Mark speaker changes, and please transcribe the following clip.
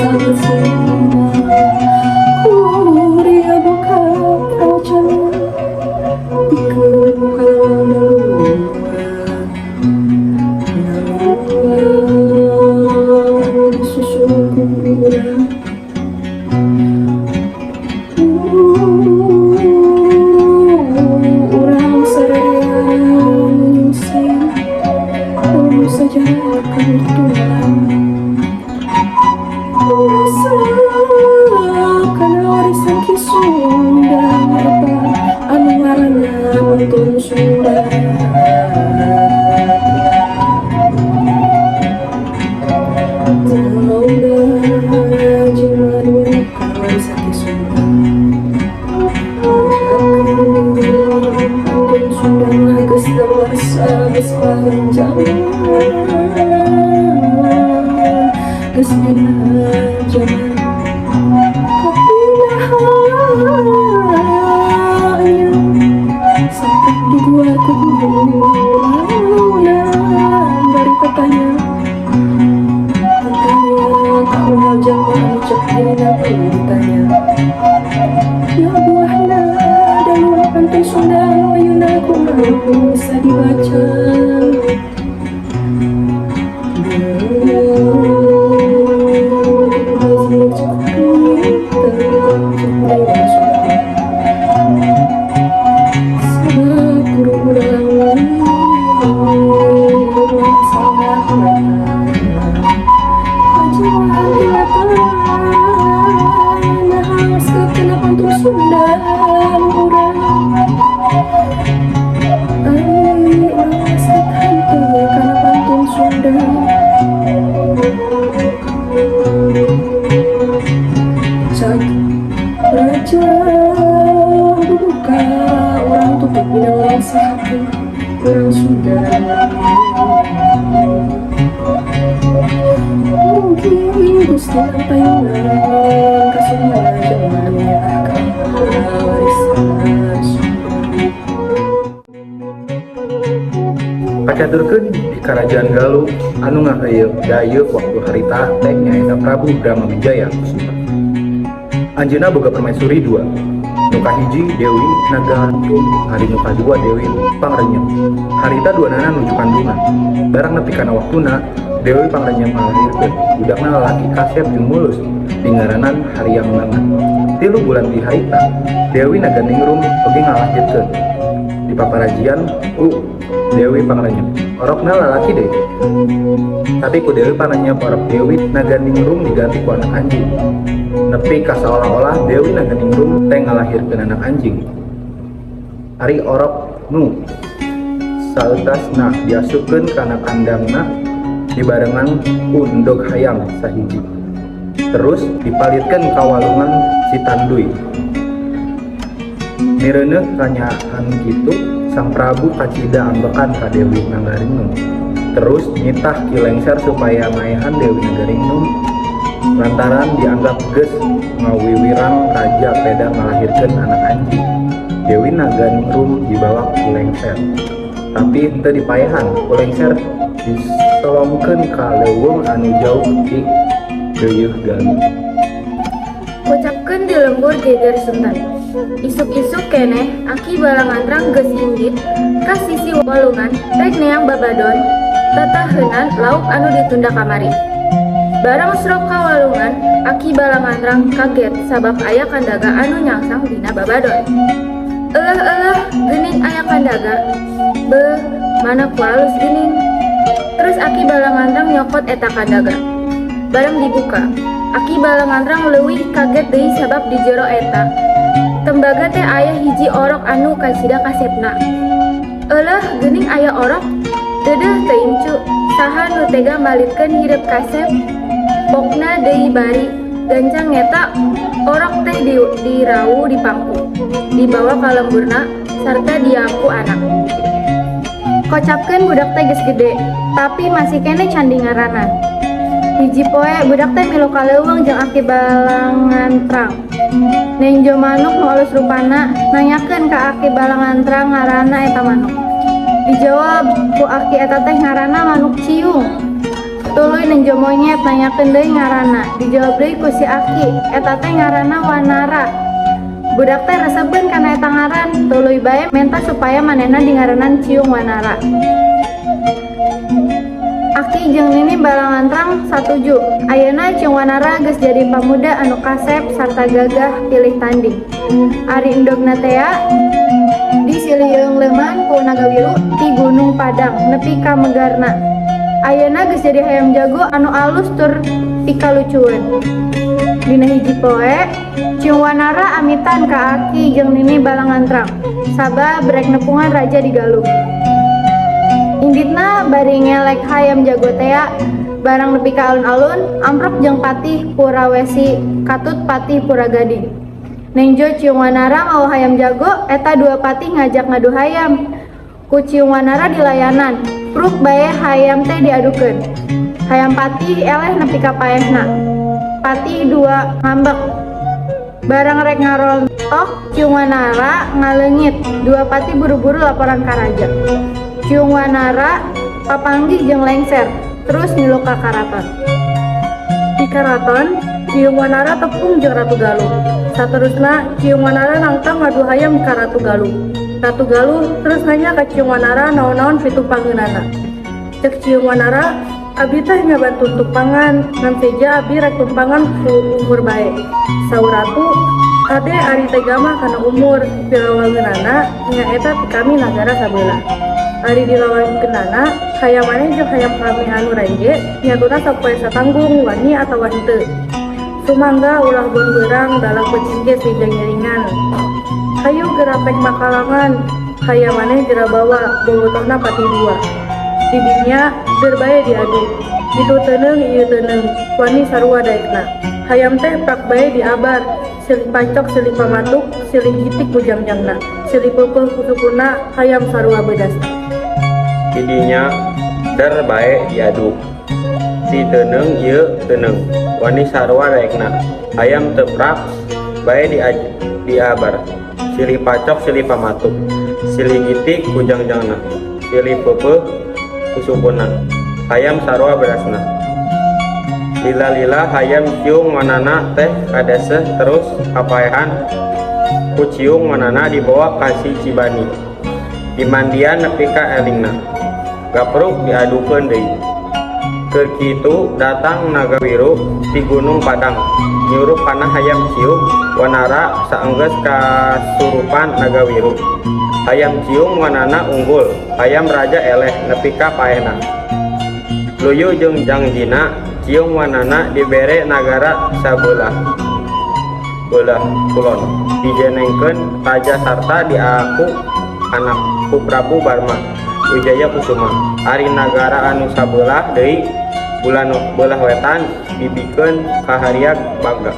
Speaker 1: Warisan Sunda. Kuria buka wacana pikeun muka daluan disusul ku urang. Urang sadaya nyungsir ilmu sejarah kanutulan resep kana warisan Ki Sunda eta anu ngaranna pantun Sunda. Jelma kana warisan Ki Sunda. Pantun Sunda mah geus dewasa, geus panjang, geus beda jaman kapindahannya sampai di gua ku guru bari tatanya tatanya ka unggal jalma anu cek dirina perlu ditanya. Ya, buahna daluan pantun Sunda anu ayeuna kumaha bisa dibaca. Sebab guru urang ajaran pantun Sunda nu urang ai urang waskep henteu kana pantun Sunda. Cak raja buka urang tutup dina urang sahate urang Sunda. Mugi Gusti payunan kasumana jelema anu nyaah ka warisan Sunda.
Speaker 2: Kacaturkeun di Karajaan Galuh anu ngaheuyeuk dayeuh waktu harita teh nyaeta Prabu Brama Wijaya Kusuma. Anjeunna boga permaisuri dua. Nu kahiji Dewi Naganingrum, ari nu kadua Dewi Pangrenyep. Harita duanana nuju kandungan. Barang nepi kana waktuna, Dewi Pangrenyep ngalahirkeun budakna lalaki kasep jeung mulus dingaranan Hariang Bangat. 3 bulan ti harita, Dewi Naganingrum oge ngalahirkeun. Dipaparajian ku Dewi Pangrenyep. Orokna lalaki deui. Tapi ku Dewi Pangrenyep orok Dewi Naganingrum diganti ku anak anjing. Nepi ka saolah-olah Dewi Naganingrum teh ngalahirkeun anak anjing. Ari orok nu saeutasna diasupkeun kana kandangna dibarengan ku endog hayam sahiji. Terus dipalitkeun ka walungan Citanduy. Mireuneuh kanyaahan kitu, Sang Prabu kacida ambekan ka Dewi Naganingrum. Terus nitah Ki Lengser supaya maehan Dewi Naganingrum lantaran dianggap geus ngawiwirang raja peda ngalahirkeun anak anjing. Dewi Naganingrum dibawa ku Lengser. Tapi henteu dipaehan, ku Lengser disolongkeun ka leuweung anu jauh ti Deuyeut Galuh.
Speaker 3: Kocapkeun di lembur Geger Sunten. Isuk-isuk keneh Aki Balangantrang geus indit ka sisi walungan rek neang babadon tataheunan lauk anu ditunda kamari. Barang srok ka walungan, Aki Balangantrang kaget sabab aya kandaga anu nyangsang dina babadon. Eleh-eleh, geuning aya kandaga. Beuh, mana ku alus geuning. Terus Aki Balangantrang nyokot eta kandaga. Barang dibuka, Aki Balangantrang leuwih kaget deui sabab di jero eta tembaga teh aya hiji orok anu kacida kasepna. Eleh, geuning aya orok. Deudeuh teuing cu, saha nu tega malitkeun hireup kasep? Pokna deui bari gancang eta orok teh dirawu dipangku, dibawa ka lemburna sarta diangku anak.
Speaker 4: Kocapkeun budak teh geus gede, tapi masih keneh candi ngaranan. Hiji poe budak teh milu ka leuweung jeung Aki Balangantrang. Nenjo manuk nu alus rupana, nanyakeun ka Aki Balangantrang ngaranna eta manuk. Dijawab ku aki eta teh ngaranna manuk ciung. Tuluy nenjo monyet nanyakeun deui ngaranna, dijawab deui ku si Aki, eta teh ngaranna Wanara. Budak teh resepeun kana eta ngaran, tuluy bae menta supaya manehna dingaranan Ciung Wanara. Aki jeung Nini Balangantrang satuju. Ayeuna Ciung Wanara geus jadi pamuda anu kasep sarta gagah pilih tanding. Ari endogna tea disilih-eungleman ku Nagawiru ti Gunung Padang nepi ka Megarna. Ayeuna geus jadi hayam jago anu alus tur pikalucueun. Dina hiji poe, Ciung Wanara amitan ka Aki jeung Nini Balangantrang sabab rek nepungan raja di Galuh. Inditna bari ngelek hayam jago tea, barang nepi ka alun-alun, amprok jeung Patih Purawesi katut Patih Puragading. Nengjo Ciung Wanara mawa hayam jago, eta dua patih ngajak ngadu hayam. Ku Ciung Wanara dilayanan, pruk bae hayam teh diadukeun. Hayam patih eleh nepi ka paehna. Patih dua ngambek. Barang rek ngarontok, Ciung Wanara ngaleungit. Dua patih buru-buru laporan ka raja. Ciung Wanara papanggih jeung lengser, terus milu ka karaton.
Speaker 5: Di karaton, Ciung Wanara tepung jeung Ratu Galuh. Saterusna, Ciung Wanara nangtang ngadu hayam ka Ratu Galuh. Ratu Galuh terus nanya ka Ciung Wanara naon-naon pitumpangeunana. Cek Ciung Wanara, "Abdi teh ngabantu tumpangan, ngan seja abdi rek tumpangan ku umur bae." Saur Ratu, "Kade ari tega mah kana umur, pilawangeunana nyaeta ti kami nagara sabelah. Ari dilawankeunana, hayam maneh jeung hayam kami anu renje, nyatuna sapoe satanggung wani atawa henteu. Sumangga ulah beurang dalam peuting ge seja ngiringan. Hayu geura pek makalangan, hayam maneh geura bawa, bobotohna patih dua." Didinya deur bae diadu. Itu teuneung ieu teuneung, wani sarua daekna. Hayam teh prak bae diabar, silih pacok silih pamatuk, silih gitik ku jangjangna, silih peupeuh ku sukuna, hayam sarua bedasna.
Speaker 6: Didinya der bae diadu. Si teuneung ieu teuneung, wani sarua daekna. Hayam teu prak bae diabar. Silih pacok silih pamatuk, silih gitik ku jangjangna, silih peupeuh ku sukuna. Hayam sarua bedasna. Lila-lila hayam Ciung Wanana teh kadeseh terus kapaehan ku Ciung Wanana dibawa ka si Cibani. Dimandian nepi ka elingna. Gapruk diadukeun deui. Keur kitu datang Nagawiru ti Gunung Padang nyurup kana hayam Ciung Wanara saenggeus kasurupan Nagawiru. Hayam Ciung Wanana unggul, hayam raja eleh nepi ka paehna. Luyu jeung jangjina, Ciung Wanana dibere nagara sabeulah beulah kulon. Dijenengkeun raja sarta diaku anak ku Prabu Barma Wijaya Kusuma. Ari nagara anu sabeulah deui beulah wetan dibikeun ka Harya Bangga.